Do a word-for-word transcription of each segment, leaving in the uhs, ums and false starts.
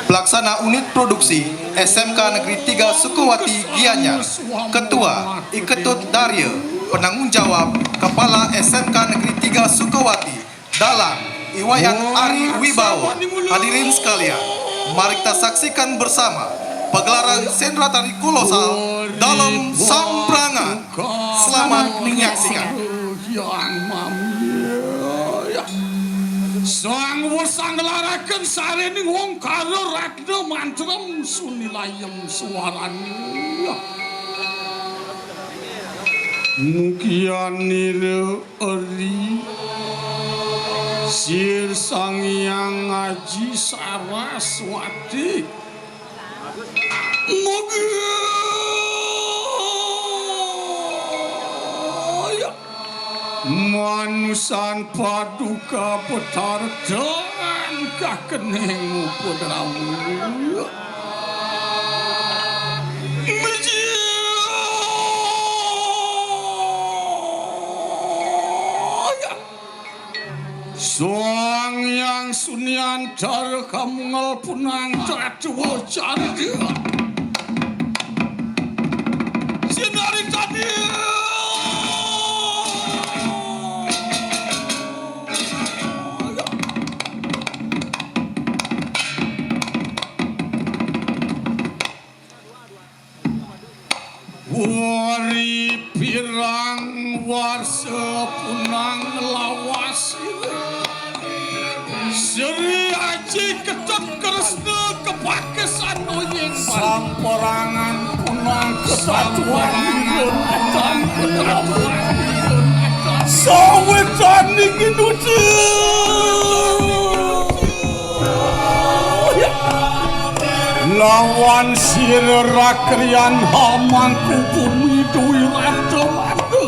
Pelaksana Unit Produksi S M K Negeri tiga Sukawati Gianyar. Ketua Iketut Darya. Penanggung jawab Kepala S M K Negeri tiga Sukawati, Dalang Iwayan Ari Wibawa. Hadirin sekalian, mari kita saksikan bersama pegelaran sendratari kolosal Dalem Samprangan. Selamat menyaksikan. Sang wes anglaraken sarening wong karo ratna mantrem sunilayem swarane. Mugianira eri sir Sang Hyang Aji Saraswati. Mugia manusan paduka petardan kakening upadrawu. Mijaya. Sang Hyang Suniantara kamungel punang dadua carita. Sinari tadi. Wari pirang warsa punang lawas Sri Aji Ketut Kresna kepakesan oyeng Bali. Samperangan punang kesatuan sawetan ingin uji. Lawan sira rakrian hamangku bumi duwi rata mata.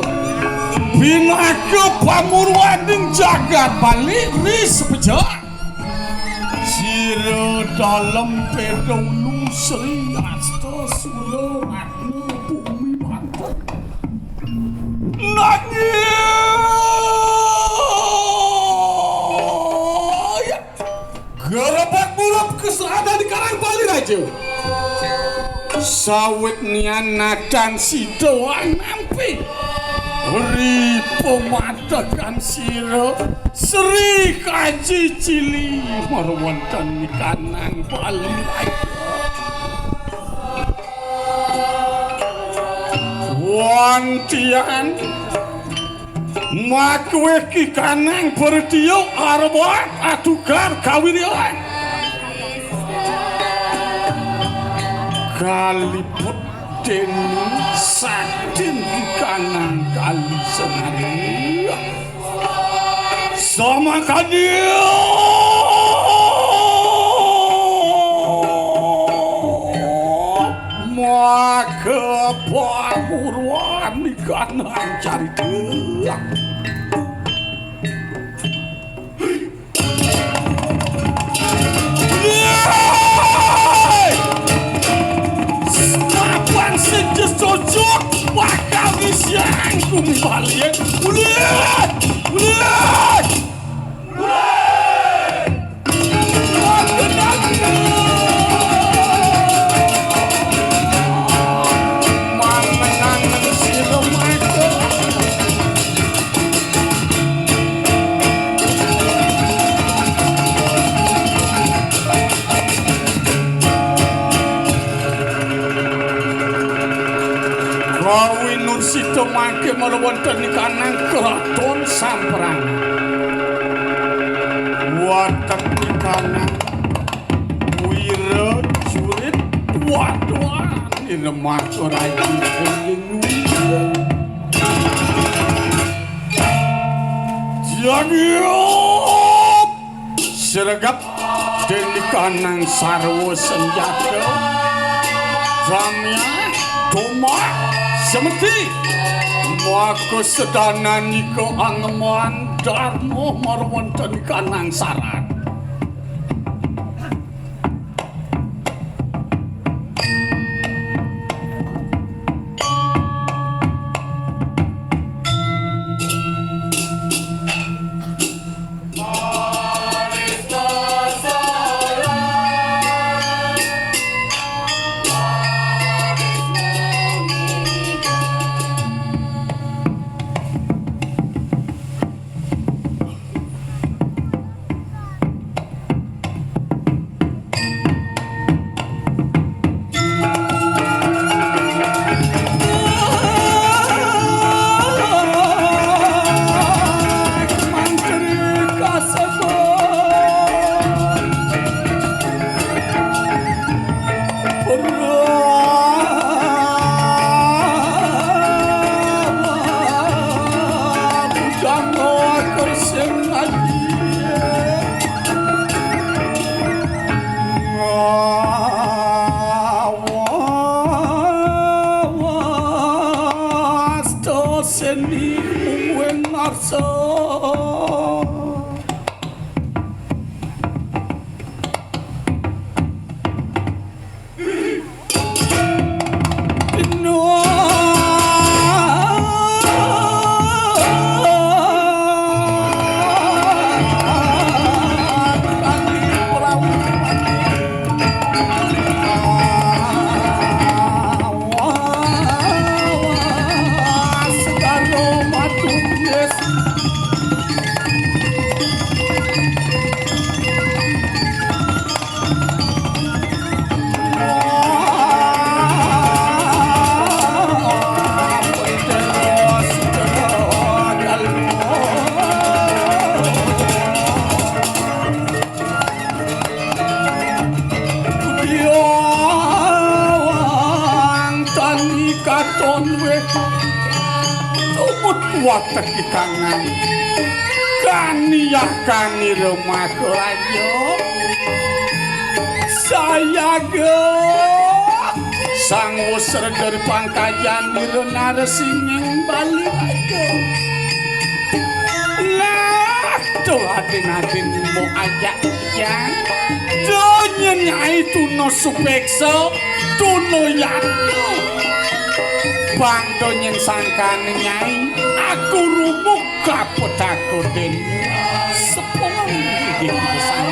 Pinaka pamurwaning jagat Bali ris pejah. Sira dalem pedulu Sri Asta Sura Ratna Bumi Manten. Nanging Gerebek murub kesrana di Karang Bali Raja. Sawit nian natan sida nampi ri pemadegan sira Sri Kaji Cili marwonten di Kanang Bali Raja. Wantian Makuwe ki kanang bertiyo arbat atugar kawiryan. Kaliput deni satin di kanang kali senari. Sama kadi. Maka pangurwan ikanang carita. Mapan sing cocok bakal disiang kumbali. Ulit! Ulit! Rawi Nur Sita mangke mara wonten ing kanang kraton Samprang. Wonten ing kanang wira jurit waduan ing mangka rayi ing wira. Jagiyop sregep deni kanang sarwa senjata. Ramya, Doma, Semeti. Maka sedananika angeman Darma marwonten kanang saran. So. Katon wé tumut watek ikangan. Kaniah kanira maka raja. Sayaga sang wusra dari pangkajan nira naresinging Bali raja. Lah, tuh adin-adin mbok ajak jang. Donyen nyai tuna supeksa, tuna yanda. Bang donyen sangkane nyai, aku rumuk kapetakoden. Sepungan inggih pisan.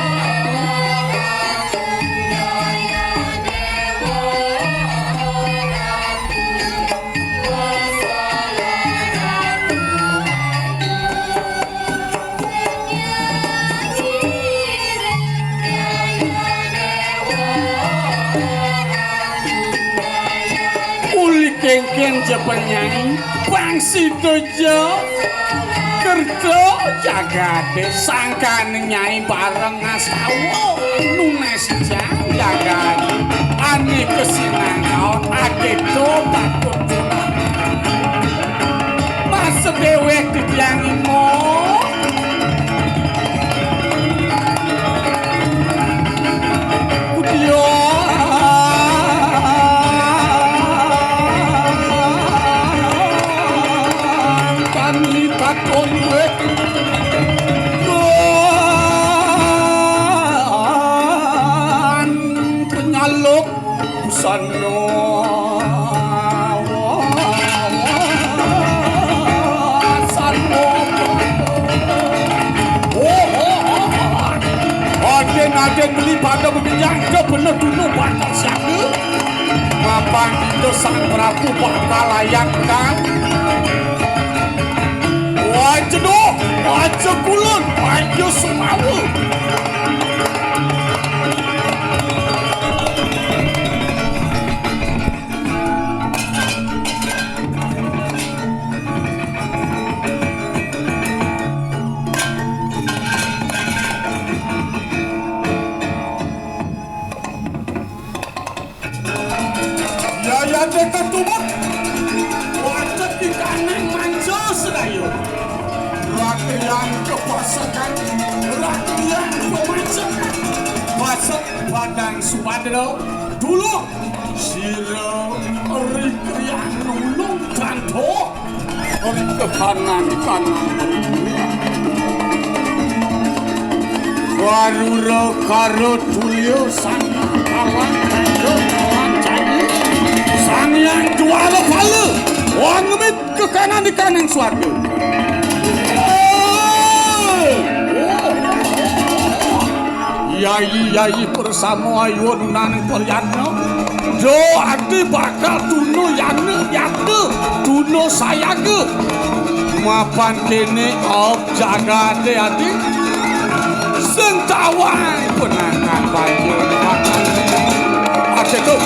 Uli kengken jepen nyai, bang sida ja kerta jagate sangkan nyai bareng ngastawa nunas jang jagate ane kesinangaon aketo patut tunah. Masa dewek titiang imo. Kudian kami katon wek. Tuhan penyaluk busana. Aden-aden beli pada begenjang ke bener dulu bakal siaga. Mapan kita Sang Prabu bakal layak kan. Wah, jenuh, wah, jekulun, wah, iya sumawa. Yayane ketumbuk, wajib dikane manca sedaya. Rakyat kepasekan, rakyat pemacekan. Pasek padang supadra, dulu sira rikrian nulung tanto. Ori kepanan-panan. Warura karo tulya sang kawan karo kawan candi. Sang Hyang Dwara Pala. Wong ngemit kekanan di kanang swarga. Yai-yai persama ayu nunaning paryatna. Do ati bakal tuna yana yata, tuna sayaga. Mapan kene op jagate ati. Sing tawang penangan banjur makan. Ati tu.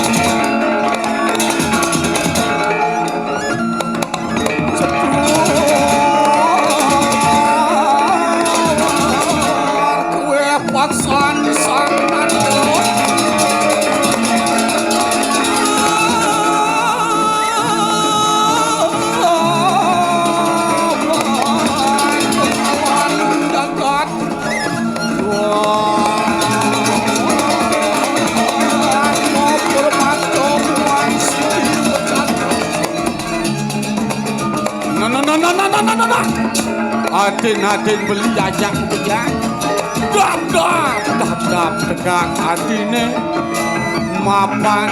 Nah, nah, nah, nah, nah, nah, nah, nah, nah. Adin-adin beli ajak bujang. Dap-dap, dap-dap tegak adine. Mapan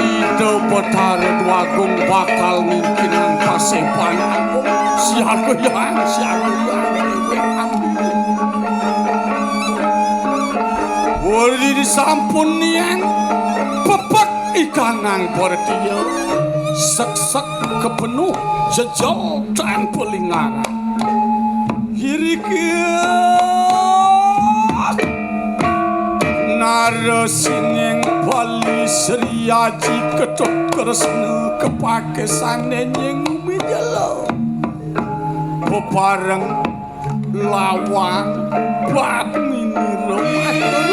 Ida Betara Dwagung bakal mingkinang paseban agung. Siaga yang, siaga yang, dewek ambine. Wali disampun nian pepek ikanang pertia. Seksek kepenuh jejel tanpa linggaran. Hirikit Narasining Bali Sri Aji Ketut Kresna kepake sane nying umi jelo. Bebareng lawan Badmini Remaja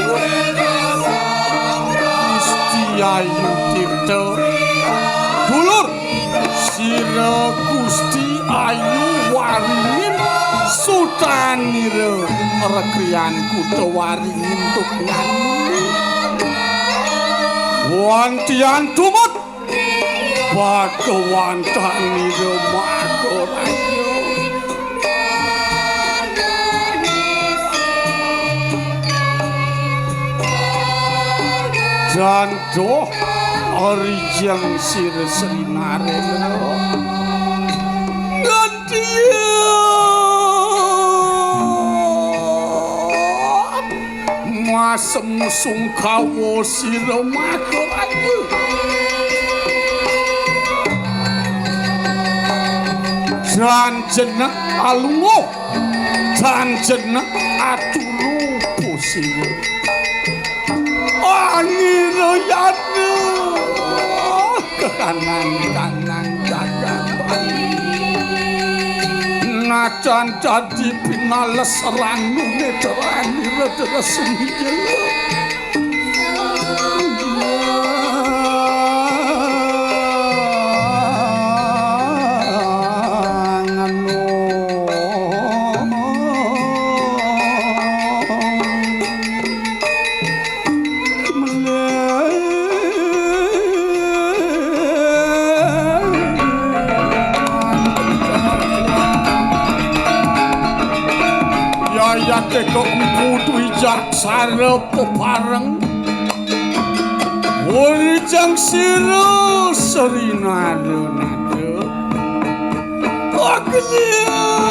Gusti Ayu Tirta. Dulur sira Gusti Ayu Waringin, sutanira Rekrian Kuta Waringin, tuk nyanyi. Wantian tumut Bhagawan Tanira Makoraja. Jandoh rijeng sira Sri Narendra. Ngendia masem sungkawa sira Makoraja. Jan jenek alunguh, jan jenek aturu pusira. Angira yana kekanang-kanang jagat Bali. Najan dadi pinales ranu netrani rada resmi jelo. Yayate kok empu duwi jaksara pepareng. Wurjang sira Sri Nara Nada. Agliat.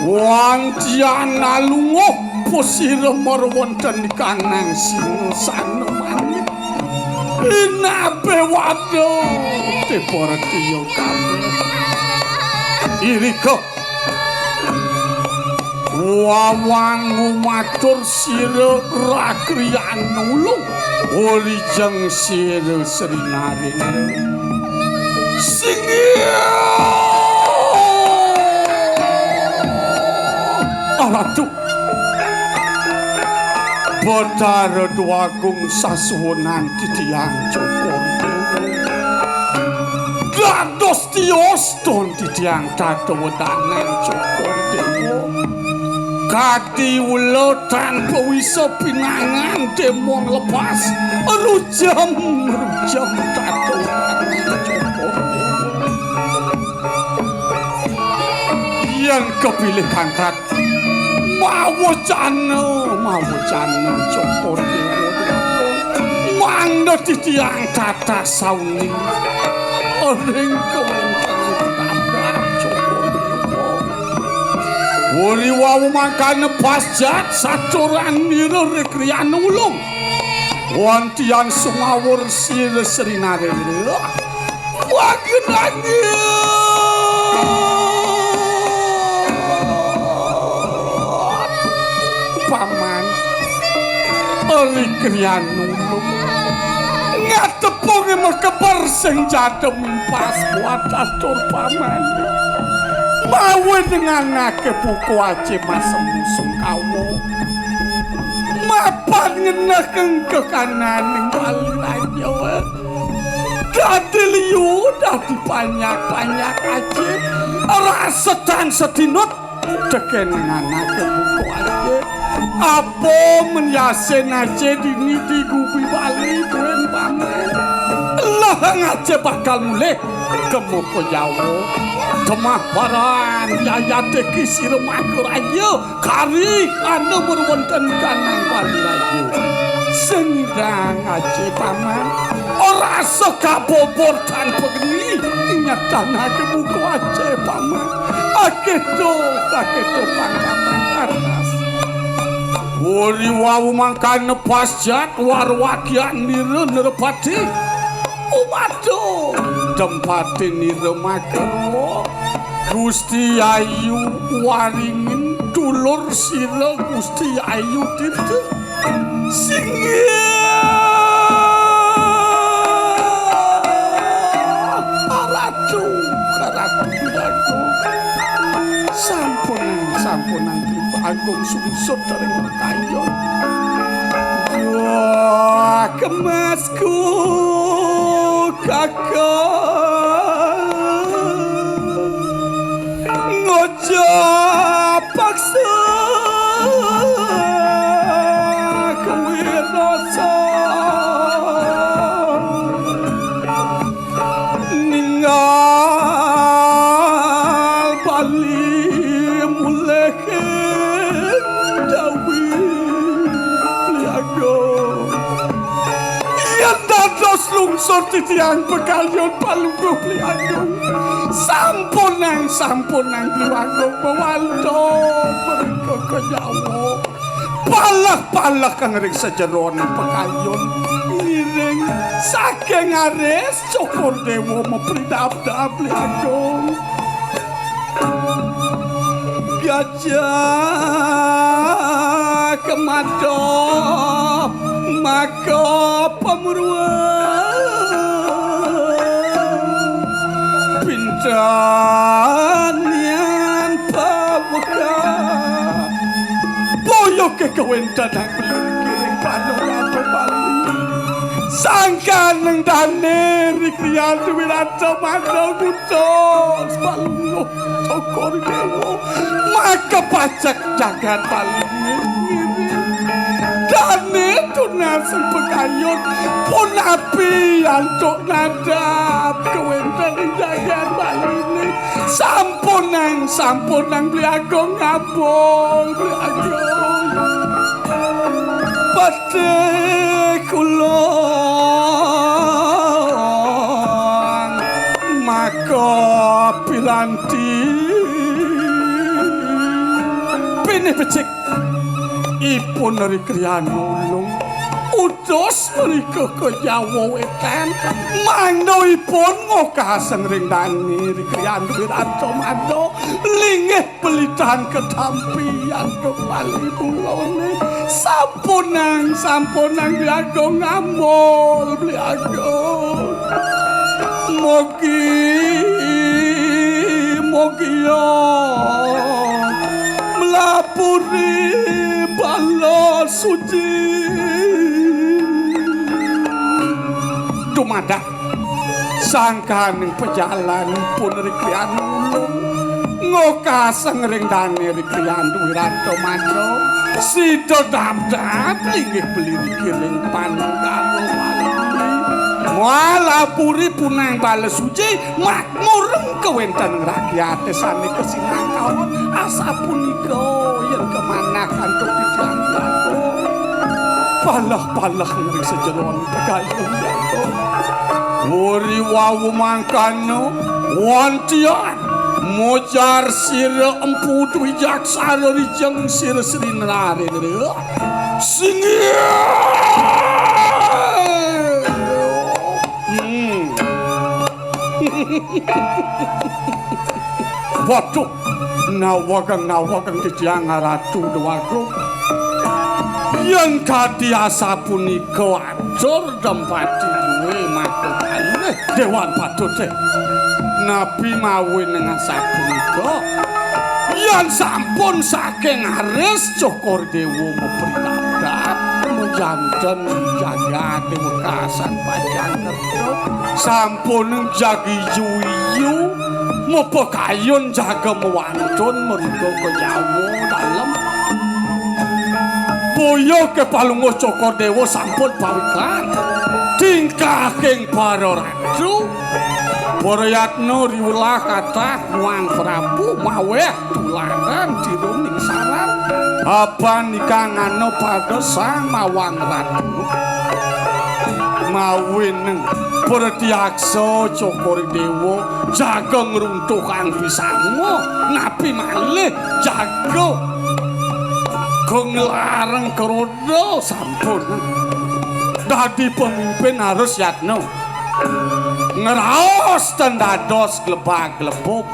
Wantian alunguh pusira marwonten kanang singasana manik. Inape wada teportiya kabeh. Irika wawang ngumatur sira Rakrian Ulung, ulijeng sira Sri Narendra. Singgih Ratu Betara Dwagung sasuwunan titiang Cokor Dewa. Dados tios don titiang tata wedanan Cokor Dewa. Kati ula tanpa wisa pinangan demon lepas. Rujem, rujem tata wedanan Cokor Dewa. Yen kepilih kangkat, mawecana, mawecana Cokor Dewa. Mangda titiang tata sauning ring kawéntenan tandang Cokor Dewa. Uri wau mangkana pascat saturan mira Rekrian Ulung. Wantian sumawur sira Sri Narendra. Wagenange. Paman, Rekrian Ulung. Ngatepung mekeper sing jadem pas buat atur paman. Mawi dengan nake buku aji masem sungkawa. Mapan ngeneh kengkekanan ning Bali Raja. Dadi liyu, dadi panyak-panyak aji. Rasetan sedinut teken nganake buku aji. Apa men yasin aji dini di gubi Bali buin paman. Lah Kang Aceh bakal mulih. Kemoko Jawa. Temah paran yayate ki sira maka raja. Kari ana murwenten kanang Bali raja. Sendang Aceh paman. Ora seka bobor tanpa geni. Ingat tanah kebuka Aceh paman. Aketo, aketo pangkaman atas. Wori wau mangkana pascat warwakian nira nerepati. Umato. Tempati nira makero. Gusti Ayu Waringin dulur sira Gusti Ayu Tirta. Singgih. Ratu, Ratu Bidago. Sampunang, sampunang Agung sungsut ring kayon. Wah, kemasku kakak. Ngocap paksa kuwi rasa. Ninggal Bali mulih Jawi Liaga. Yen dados lungsur titiang pekayon Palungguh Beli Agung. Sampunang, sampunang Beli Agung mawantun mrika ka Jawa. Paleh-paleh kang ring sajeroning pekayon ngiring saking aris Cokor Dewa mapridabdab Beli Agung. Gajah kemada maka pamruwa pinten yan paweka. Boyoke kawentenan beli kiring panuh Bali. Sangkaning dane ri kriyan duwirata manunggutos Palungguh Cokor Dewa. Maka pacek jagat Bali ngiring. Dane tunas pekayon punapi antuk nadap kawenten jagat Bali ni. Sampunang, sampunang Beli Agung ngabul, Beli Agung. Patih kula maka piranti pinih becik ipun ri kriyan ulung. Utus mrika ka Jawa Wetan, mangda ipun ngokasang ring dane ri kriyan wirata mada, linggih pelitan ketampi antuk Bali mulane. Sampunang, sampunang Beli Agung ngambul, Beli Agung. Mogi, mogia melapuri bala suci. Dumadak sangkaning pajalan pun ri kriyan ulung, ngokasang ring dane ri kriyan wirata mada. Sida dabdab linggih beli ri kiring panunggala Bali. Malapuri punang bala suci, makmureng kawentening rakyate sane kasinakawan. Asapunika yen kamanah antuk titiang Beli Agung. Palah-palah ring sajeroning pekayon Beli Agung. Wori wau mangkana wantian mojar sira Empu Dwi Jaksara rijeng sira Sri Narendra. Singgih. Hmm. Waduh, nawakang, nawakang titiang Ratu Dewagung. Yen kadi asapunika atur Dempati duwe makakalih Dewan Patute. Napi mawinan asapunika? Yen sampun saking aris Cokor Dewa mapridabdab, majanten jagate wekasan pacang kerta. Sampun jagi iyu-iyu, mapakayun jaga mawantun mrika ka Jawa Dalem. Boya ke Palungguh Cokor Dewa sampun pawikan. Tingkah king para ratu, para yatna riwulah kathah muang Prabu maweh tularan tiruning saran. Apan ikang ana padesang mawang ratu. Mawinan pratyaksa Cokor Dewa jaga ngruntuhang pisama, napi malih jaga kenglareng keroda sampun. Dadi pemimpin harus yatna. Ngraos ten dados glebag-glebug.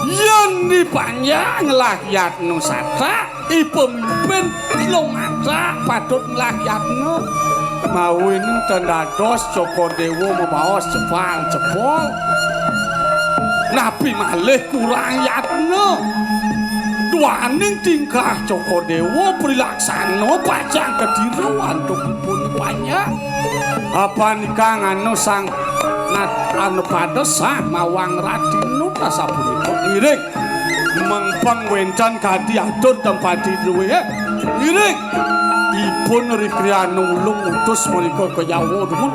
Yen dipanjang lah yatna satak, i pemimpin lumatak patut lah yatna. Mawinan ten dados Cokor Dewa mabaos cepal-cepol. Napi malih kurang yatna. Duaning tingkah Cokor Dewa prilaksana pacang katiru antuk ipun panjang. Apan ikang anu sang nat-, anu padesah mawang ratu asapunika. Ngiring. Mengpeng wenten kadi atur tempati duwe. Ngiring. Ipun Ri Kriana Ulung utus menika ka Jawa dumun.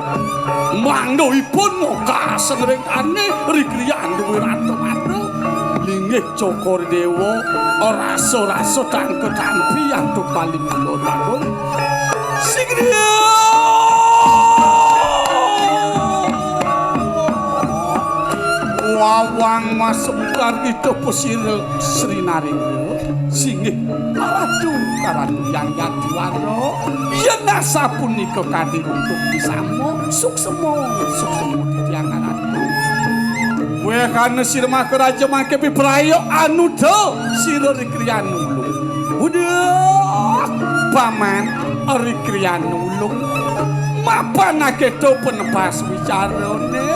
Mangda ipun mokas ring dane Ri Kriana Wirata Mada. Linggih Cokor Dewa, rasa-rasa tangka tampi antuk Bali Kulon Agung. Sing griya. Wawang masukar kita pesira Sri Narendra. Singgih Ratu, Ratu yang Yadiwara. Yen asapunika kadi untuk disama, suksema, suksema titiang Ratu. Weh kana sira maka raja mangke pipraya anuda sira Ri Kriana Ulung. Uduh, Paman Ri Kriana Ulung. Mapan aketo penepas wicarane.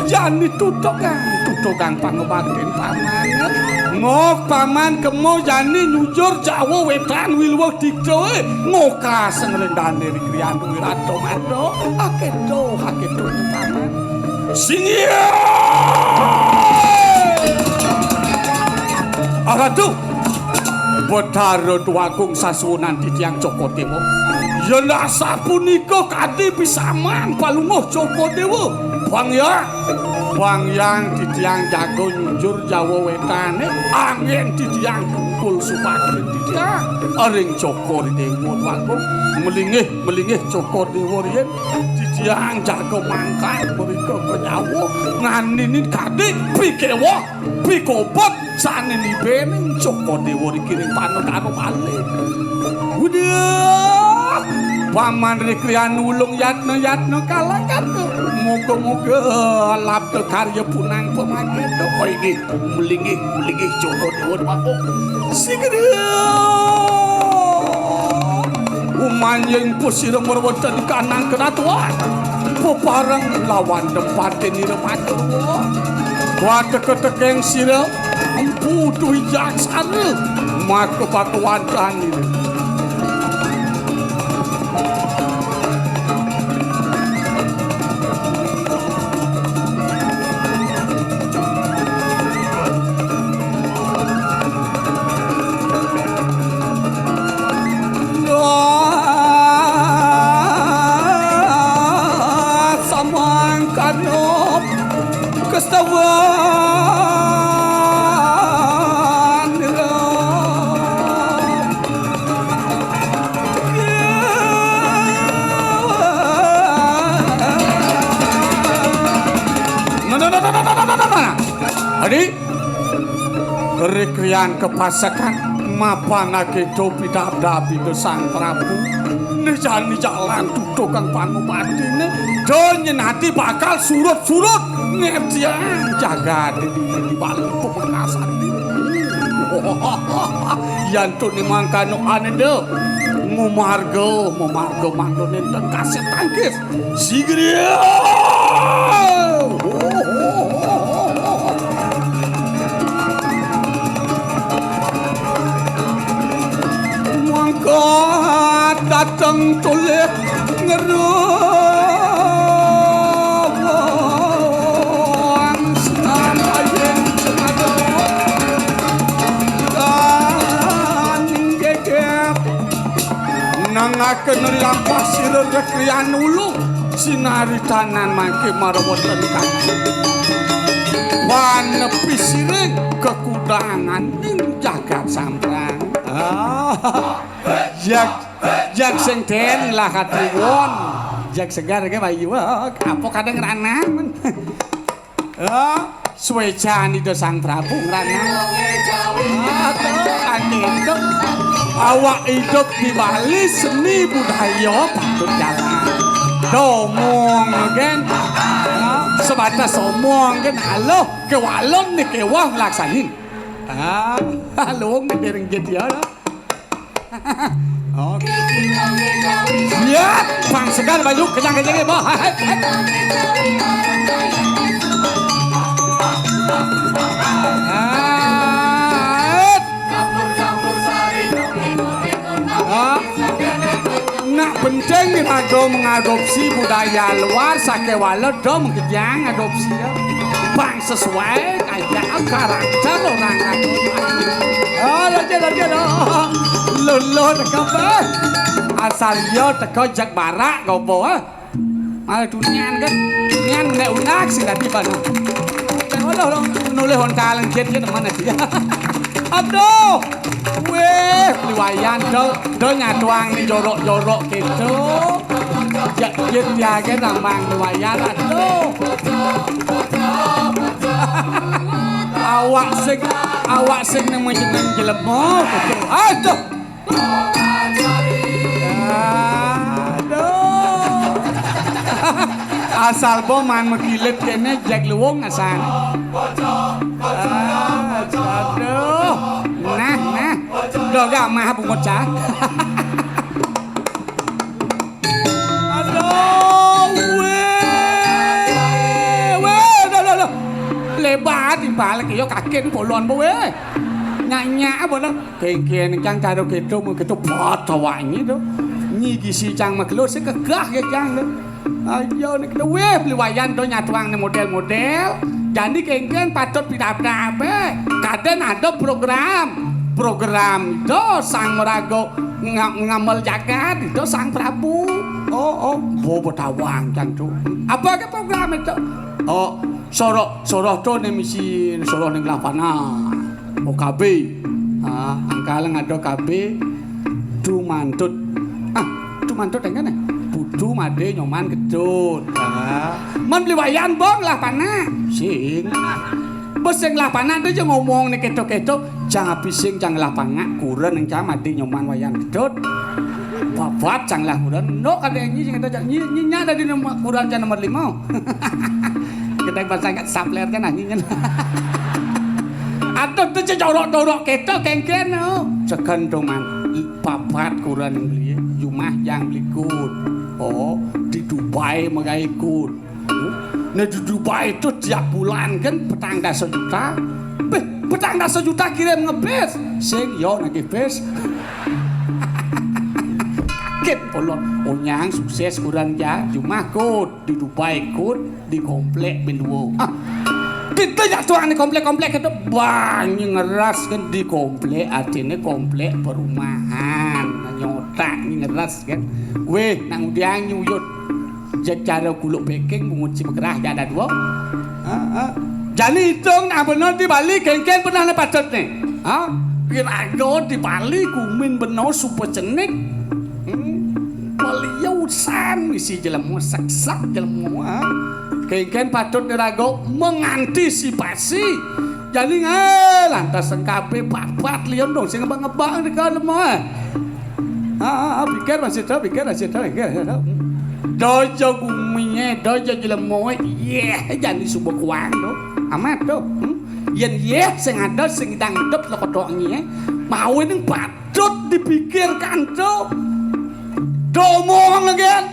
Jani tutugang, tutugang pangobaktin Paman. Mok Paman kemo jani nyujur Jawa Wetan wiluweg dikta, eh, ngokas ngrendane Ri Kriana Wirata Mada. Aketo, aketo Paman. Singgih! Aratu, Betara Tuagung sasuwunan titiang Cokor Dewa. Yen asapunika kadi pisaman palungguh Cokor Dewa. Bang ya, bang yang titiang jaga nyujur Jawa Wetane, anggen titiang tungkul supakin titiang ring Cokor Dewa Tuagung. Melinggih, melinggih Cokor Dewa riyen. Titiang jaga mangkat mrika ka Jawa, nganinin kadi pikewah, pikobet sane nibening Cokor Dewa riki ring Panagara Bali. Uduh, Paman Ri Kriana Ulung yatna-yatna kalakan. Moga-moga labda karya punang pamangketa. Oh, inggih. Melinggih, melinggih Cokor Dewa Dwagung. Sing griya. Umanjing pusira mrweten kanang kenatuan. Pepareng lawan tempatin ira matur. Wateka-tekeng sira empu duwi jaksana. Maka bakawantan ira. Samangkana kastawanira. Nah, nah, nah, nah, nah, nah, nah, nah. Adi, Ri Krian kapasekan mapan aketo pidabdab Ida Sang Prabu. Nijani jalan tutugang pangubatine. Donyen ati bakal surut-surut ngetiang jagat di, di Bali pemekasan ini. Yantune mangkano anenda ngumarga, memarga mangdo nenten kasih tangkis. Sigriya! Mangkat dateng tulih ngeruang sinampayang senada. Daning gegep nangaken ri lampah sira Ri Krian Ulung. Sinaritanan mangke maraweten kang panepi siring kekudanganing jagat Samprang. Ah, jag, jag sing ten lah katuwon. Jag segar ke bayu. Ah, apa kadang ranah. Ah, suwecan Ida Sang Prabu ngranah. Aduh, kan gitu. Awak hidup di Bali, seni budaya patut jalan. Domong kan. Ah, sebatas omong kan. Aloh, kewalon nih kewah nglaksanin. Ah, luwung gede renggit ya. Oke. Siap, Bang Segar Bayu, kenyang-kenyang, Bang. Ah. Nak penting raga mengadopsi budaya luar, sakewala do mengkejang adopsi. Bang sesuai kaya karakter orang anu. Oh, lho, lho, lho, lho. Lho, lho, teko, Beh. Asal iya teko jak barak, gopo, eh? Malah dunian, kan? Nian nek unak sing dadi bana. Lho, lho, lho, nulih ontalan jet, jet mana dia? Aduh. Weh, liwayan do, do nyatuang ni jorok-jorok gitu. Jak jet dia ke tambang liwayan, aduh. Awak sing, awak sing nemu jeneng jelema gitu. Aduh. Aduh. Asal boman mekilit kene jak luwung asal. Ah, aduh. Nah, nah. Udah gak mah bungut cah. Aduh, weh. Weh, dah, dah, dah. Lebar timpal ke yo kaget bolon bo weh. Nyak-nyak apa dah? Kengken kang karo keto mu keto batawangi to. Nyi gisi cang makelo sekegah ya cang to. Ayo nek keto weh beli wayan to nyatuang ne model-model. Jani kengken patut pidabda ape. Kaden ada program. Program to sang merago nga- ngamel jagat itu sang Prabu. Oh, oh, bo betawang cang to. Apa ke program itu? Oh, soroh, soroh to ne misi soroh ning lapana. O K B. Ah, angkaleng ada K B. Dumantut. Ah, dumantut yang kene. Budu made nyoman gedut. Ah, man beli wayan bong lah panak. Sing. Bes sing lah panak tu je ngomong ni keto-keto. Jang abis sing jang lah panak kuren yang jam ade nyoman wayan gedut. Babat jang lah kuren. No kada nyi sing ada jang nyi nyi nya ada di nomor kuren jang nomor lima. Kita pasang kat sapler kan anjing kan. Aduh tu je jorok-jorok keto kengken no. Segen to man. Babat kuren beli. Jumah jang beli kut. Oh, di Dubai megai kut. Nah di Dubai itu tiap bulan kan petang dasa juta. Beh, petang dasa juta kirim ngebis. Sing yo nagih bis. Kaget polon. Onyang sukses kuren ya. Jumah kut di Dubai kut di komplek beluo. Ah, kita jak tuang di komplek-komplek kita banyak ngeras kan di komplek artinya komplek perumahan. Nah, nyotak ni ngeras kan. Weh, nang udiang nyuyut. Secara kuluk peking bungut si bekerah jada dua. Ha, ha. Jani hitung nah bener di Bali kengken pernah ne patut ne. Ha? Piraga di Bali kumin bener super cenik. Hmm. Beliau san misi jelemu seksek jelemu ha. Kengken patut diraga mengantisipasi. Jani ngai lantas sengkape papat lion dong sing ngebak-ngebak di kalem ha. Ah, ah, ah, pikir masih tahu, pikir masih tahu, pikir masih tahu. Dojo gumine, dojo jelemoe, yeh, jani suba kuang tu. Amat tu. Hmm? Yen yeh sing ada sing dang hidup lo kodok ni eh. Mau ini patut dipikirkan tu. Domong lagi.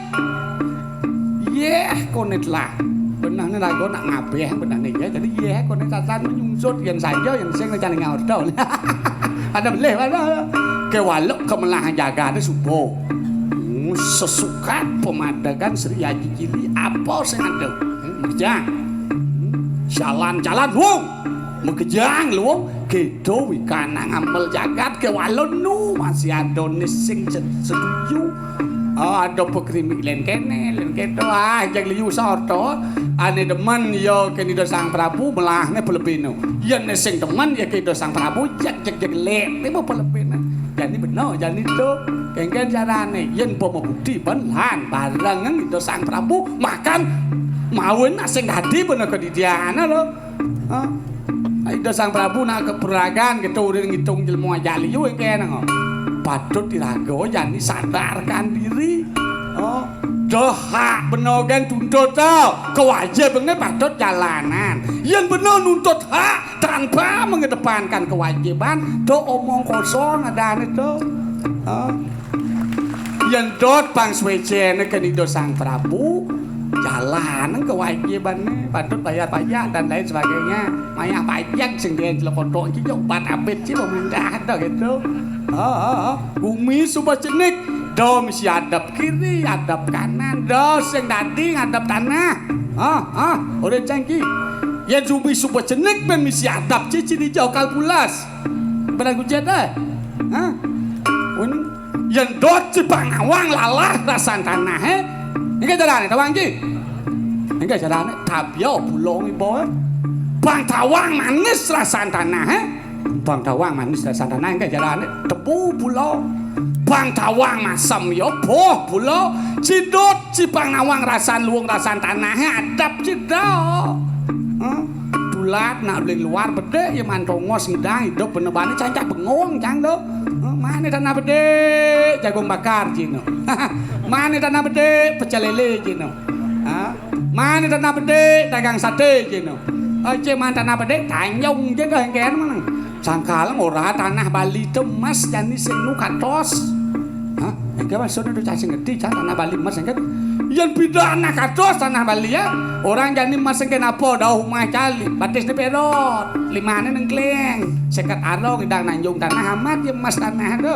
Yeh, konet lah. Benah ni lagu nak ngabeh benah ni ya. Jadi yeh konet tatan menyungsut yen saja yen sing ngecani ngaur tau. Ada belih ada. Kewaluk kemelahan jaga ada subuh. Hmm, sesukat pemadegan Sri Haji Cili apa sing ada? Hmm, mejang. Hmm, jalan-jalan wong. Mekejang luwung. Kéto wikanang amel jagat kéwala nu masih ada né sing se-, setuju. Ah, ada pekrimik lén kéné, lén kéto. Ah, jeg liu sarta. Ané demen ya kén Ida Sang Prabu, melahné pelebihné. Yén né sing demen ya kén Ida Sang Prabu, jeg, jeg, jeg lén, né pelebihné. Jani bena, jani to. Kéngkén carané. Yén pama budi ben lan bareng Ida Sang Prabu makan mawin sing dadi bena kadidiané lo. Ha? Ida Sang Prabu nak keperangan kita urip ngitung jelema ajak liu kéné kok. Patut iraga jani sadarkan diri. Ha? Dah hak bena gén tuntut tau. Kewajibané patut jalanan. Yén bena nuntut hak tanpa mengedepankan kewajiban, to omong kosong adané to. Ha? Yén dot pang suwécéné kén Ida Sang Prabu, jalan kewajibané, patut bayar pajak dan lain sebagainya. Mayah pajak sing dén celekotok iki yo obat abit sih pemerintah ada gitu. Ha, ha, ha. Gumi suba cenik, do mesti adep kiri, adep kanan, do sing dadi ngadep tanah. Ha, ha, ora cangki. Yén gumi suba cenik ben mesti adep cici di jauh kalpulas. Barang kucet, eh? Ha? Uni, yén dot ci pang nawang lalah rasan tanah, eh? Engké carané tawang ci. Engké carané tabia bulung ibu, eh? Pang tawang manis rasan tanah, eh? Pang tawang manis rasan tanah, engké carané tebu bulung. Pang tawang masem ya boh bulung. Ci dot ci pang nawang rasan luung rasan tanahé adep ci do. Ha? Dulat nak uling luar bedik ya mantongos ngidang idup benebané cancak bengong cang do. Ha? Mané tanah bedik jagung bakar cino. Mané tanah bedik pecel lélé cino. Ha? Mané tanah bedik dagang saté cino. Aja man tanah bedik tanjung je dah engkén meneng. Sangkal ora tanah Bali temes jani sing nu katos. Hah? Engké maksudné do cacing gedé, cang tanah Bali emas engké. Yén bida tanah kados tanah Bali ya, orang jani emas engké napa dauh umah cali, batis di perot, limané nengkling, seket arong idang nanjung tanah amat ya emas tanah do.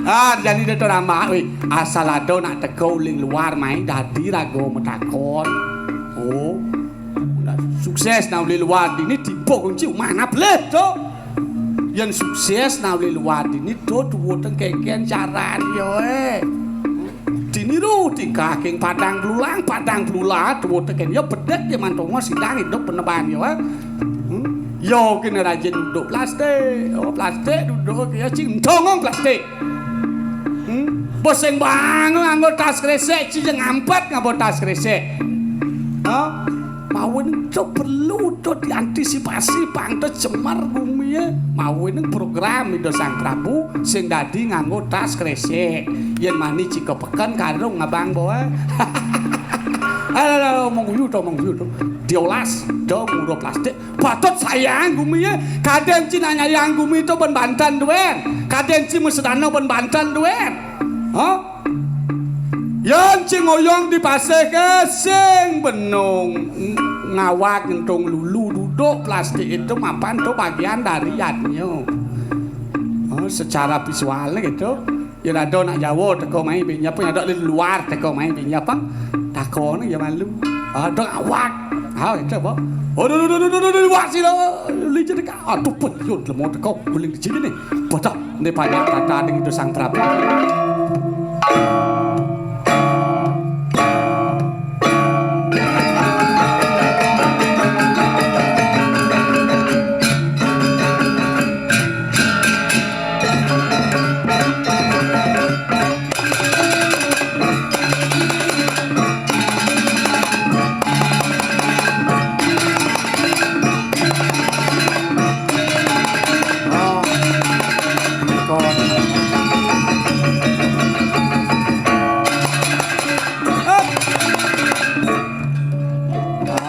Ah, jani do rambak, wih, asal ada nak teka uling luar main dadi raga matakon. Oh. Nah, sukses nah uling luar dini tiba kunci umah nableh to. Yén sukses nah uling luar dini to duwuteng kéngkén carané ya, eh. Dini ro tingkah king padang blulang, padang blulang duwuteng kén ya bedik ya mantonga sidang idup peneban ya, eh. Hmm? Ya kene rajin duduk plastik, oh plastik duduk ya cing dongong plastik. Hmm? Bos sing bang nganggo tas kresek, ci sing ngampet nganggo tas kresek. Ha? Mawin to perlu to diantisipasi pang to cemar bumi ya. Mawin program Ida Sang Prabu sing dadi nganggo tas kresek. Yen mani ci kepeken karung ngabang bawa. Alah, alah, omong guyu to, omong guyu to. Diolas, do nguro plastik. Patut sayang gumi ya. Kadén ci nanyayang gumi to ben banten duen. Kadén ci mesedana ben banten duen. Ha? Yan ci ngoyong di pasih ke sing benung ngawak ngentung lulu duduk plastik itu mapan to bagian dari yadnya. Oh, secara visual gitu. Ya ada nak Jawa teko mai bi nyapa, ada di luar teko mai bi nyapa. Takon ya malu. Ada awak. Ha, itu apa? Aduh, aduh, aduh, aduh, aduh, wak sila. Licin ka. Aduh, pun yun lemo teko guling di sini nih. Bodoh, ini banyak tata ning itu Sang Prabu.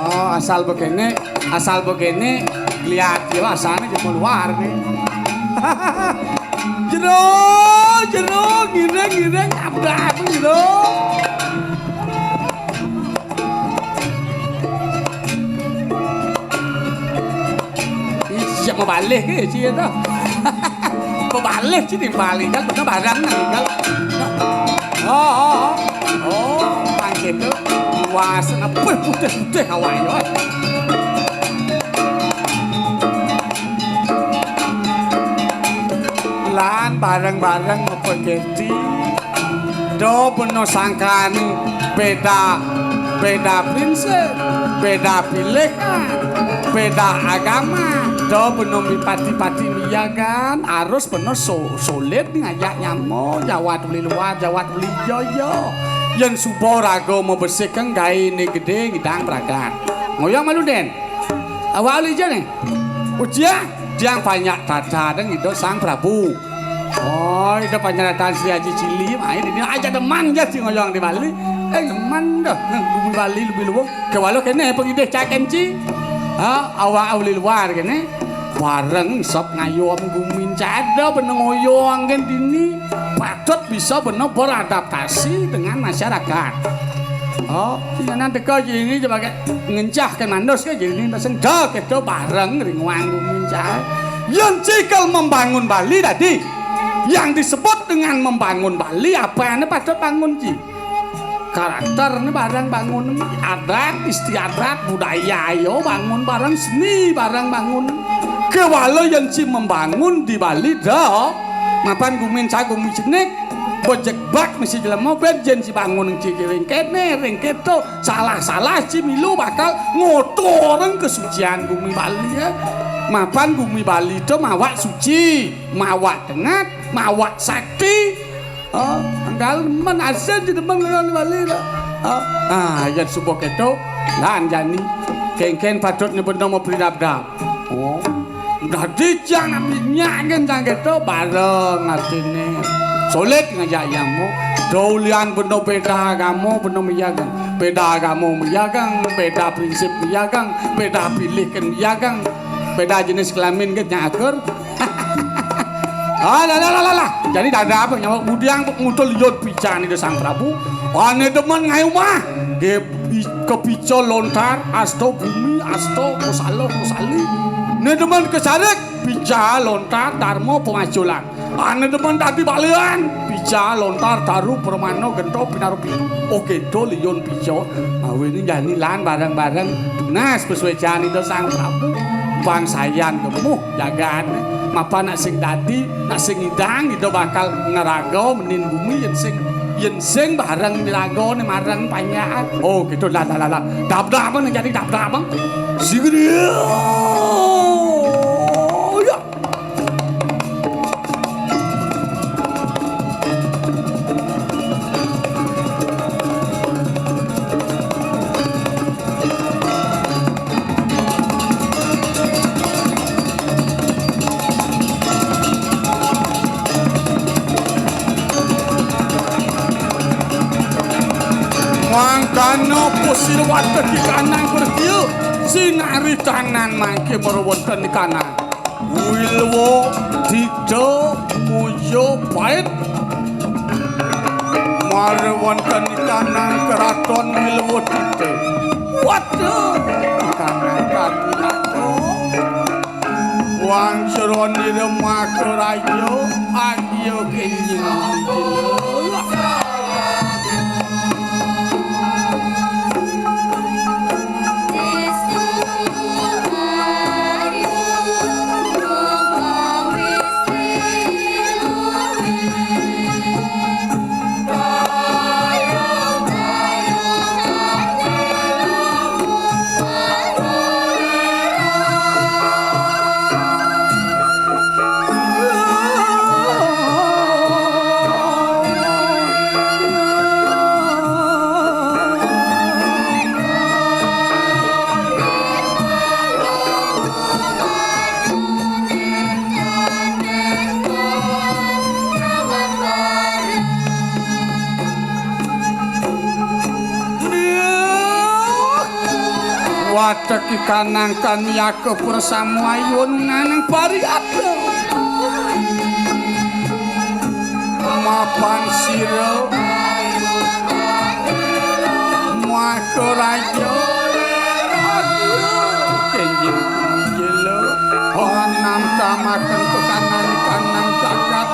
Oh, asal begini, asal begini, lihat ya, asalnya cuma luar nih. Jero, jero, ngiring, ngiring, abrak, jero. Ih, siap mau balik ke, cie, dah. Mau balik, sini balik, kan, bener barang, nih, kan. Oh, oh, oh. Oh, pancen to. Wah, seneng putih-putih awake, yo. lan bareng-bareng mepegeti. Do beno sangkani beda, beda prinsip, beda pilihan, beda agama. Do beno mipati-pati miyagan, harus beno so-, solid ngajak nyamo, jawat uli luar, jawat uli joyo. Yen suba raga mabesik keng gaene gede ngidang pragat. Ngoyong malu den. Awak uli jane. Ujian, tiang banyak tata deng Ida Sang Prabu. Oh, Ida Panjaratan Sri Aji Cili, main ini aja demen ya si ngoyong di Bali. Eh, demen dah, nang bumi Bali lebih luwung. Kewalo kene pengidih cak M C. Ha, awak uli luar kene. Bareng sop ngayom gumin cada beneng ngoyong kan dini. Patut bisa bener beradaptasi dengan masyarakat. Oh, sing anan teka jini sebagai ngencah ke mandus ke jini, sing dah kita bareng ring wang gumin cai. Yen cikal membangun Bali tadi, yang disebut dengan membangun Bali, apa yang patut bangun ji? Karakter ni bareng bangun, adat, istiadat, budaya, ayo bangun bareng, seni bareng bangun. Kewala yen ci membangun di Bali dah, mapan gumin cai gumin cenik, bejek bak mesti jelema ben yen ci bangun ci ring kene, ring keto, salah-salah ci milu bakal ngotoreng kesucian gumi Bali ya. Mapan gumi Bali to mawak suci, mawak tengat, mawak sakti. Oh, enggal men asen ci demen ngenan Bali to. Oh, ah, yen suba keto, lan jani. Kengken patut ni benda mapridabdab. Oh. Dadi cang nak minyak kan cang keto bareng atine. Sulit ngajak yang mu. Daulian benda beda agama, benda miyagang. Beda agama miyagang, beda prinsip miyagang, beda pilih kan miyagang. Beda jenis kelamin kan nyakur. Ah, lah, lah, lah, lah, lah. Jadi dada apa nyawa mudiang ngutul yot pican itu Sang Prabu. Ane demen ngai umah. Ge-, i-, kepica lontar, asto bumi, asto kusalo kusali. Ne demen kesarik, pica lontar, darma pemaculan. Ane demen dadi balian, pica lontar, daru permana, gento pinarupi. Oke, to liyon pica. Awe ini jani lan bareng-bareng. Tunas pesuecan itu Sang Prabu. Bangsayan gemuh jagan. Mapan nak sing dadi, nak sing idang, ida bakal ngeraga menin bumi yen sing, yen sing bareng diragane mareng panjak. Oh, gitu lah, lah, lah, lah. Dab-dab bang, jadi dab-dab bang. Sigria. Ya. Mangkana pasir watek di kanang bertia, sinari tanan mangke mara wonten di kanang. Wilwa Dita Moya Pait. Mara wonten di kanang keraton Wilwa Dita. Waduh, di kanang kami ratu. Wang Sroni Remaka Raja, ayo kenjing. Watek ikanang kan miyaka prasama ayun nganang pariata. Mapan sira maka raja. Aduh, kenjing jelo. Anam tamaken kekanang-kanang jagat.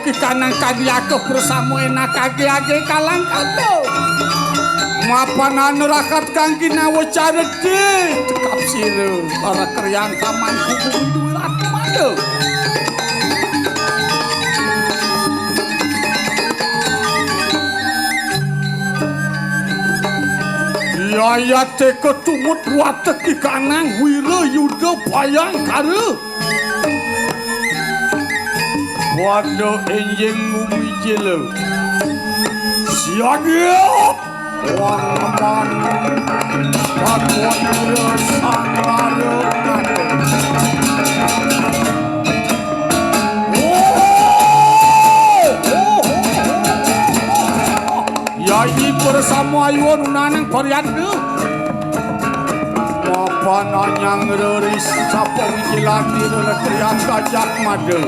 Ki kanang kadi akeh bersama enak age-age kalang kato. Mapan anu rakat kang ginawa caredi, tekap sira, para kriyan kamangku bumi duwe ratu mada. Yayate ketumut watek ki kanang wira yuda bayangkara. Pada enjing bumi jelo. Siaga. Wanaman. Patwara sangara. Yayi bersama ayu nunanang parianda. Mapan anyang reris sapa wijilan dina letrian gajah mada.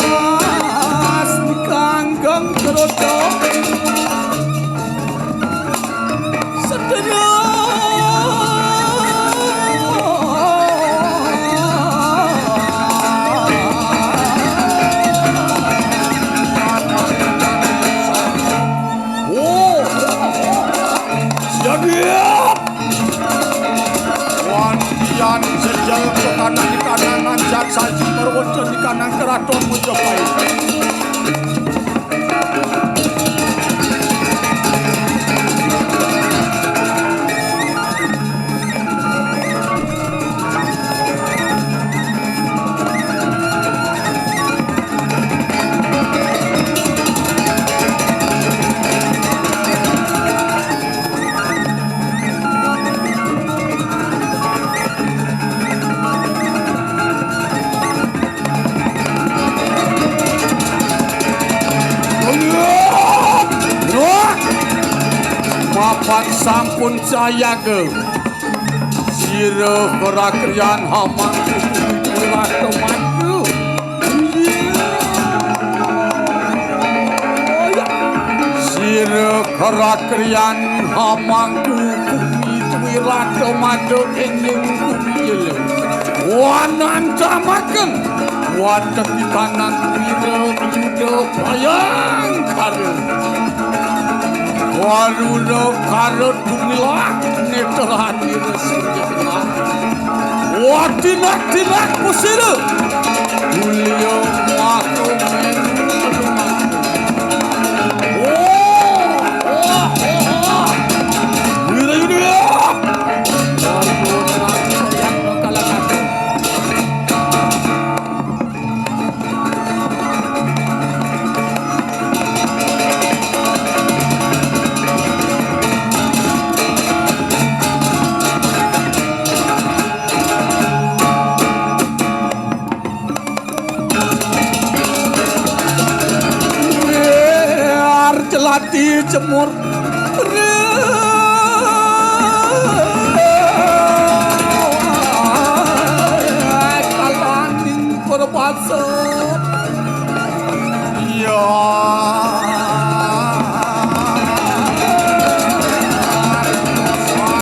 Selawas dikanggang kerotok. Sedera. Oh, siap, siap. Wantian sejel ke kanan di kanan, anjat saji merwet di kanan keraton Mojopahit. Mapan sampun sayaga. Sira kerakrian hamang rasa madu. Sira kerakrian hamang bumi duwe rasa madu ing bumi ilu. Wanantamaken. Watek di kanan wira yuda bayangkara. Waruna karut gumilah netrani resinjana. Watinak-tinak kusira. Mulia mlaku melu. Oh, oh, oh, oh. Wira yuda. Waruna karut kalakatu. Ar celati cemur. Kalaning perpasa. Ya.